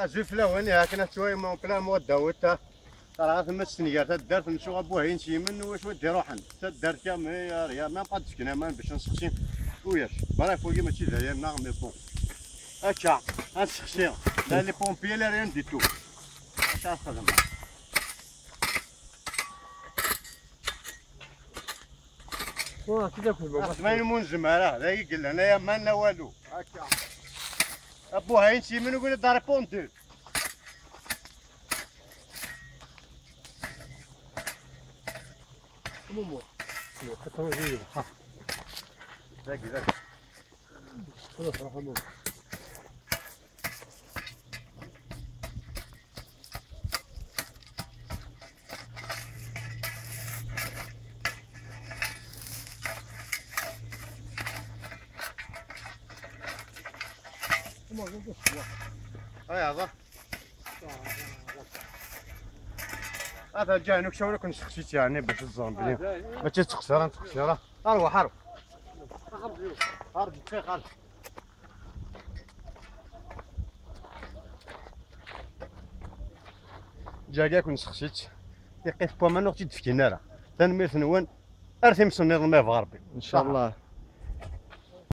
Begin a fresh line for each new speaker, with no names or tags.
زفلا وين هاكنا شوية ما بلا موده وتا راه ثم السنيار تدار نشوف بوهين شي من واش ودي روحن تدار كام يا ما بقى تسكن ما باش نسقسي وياش برا فوقي ماشي داير نا مي بون هكا نسقسي لا لي بومبي لا ريان دي تو اش تخدم
واه كي تاكل
ما يمون راه لا يقل هنايا ما لنا والو هكا ابوها ينسي من يقول دار بونتو
مو ها
ذاك ذاك
خلاص راح مو
هاي هذا جاي نكشف لك نسخسيت يعني باش الزون بلي ماشي تخسر تخسر اروح اروح خرج خرج جا كون سخسيت يقف بوا ما نغتي تفكينا راه تنمير نوان ارثي مسنيض ما يبغى ربي
ان شاء الله.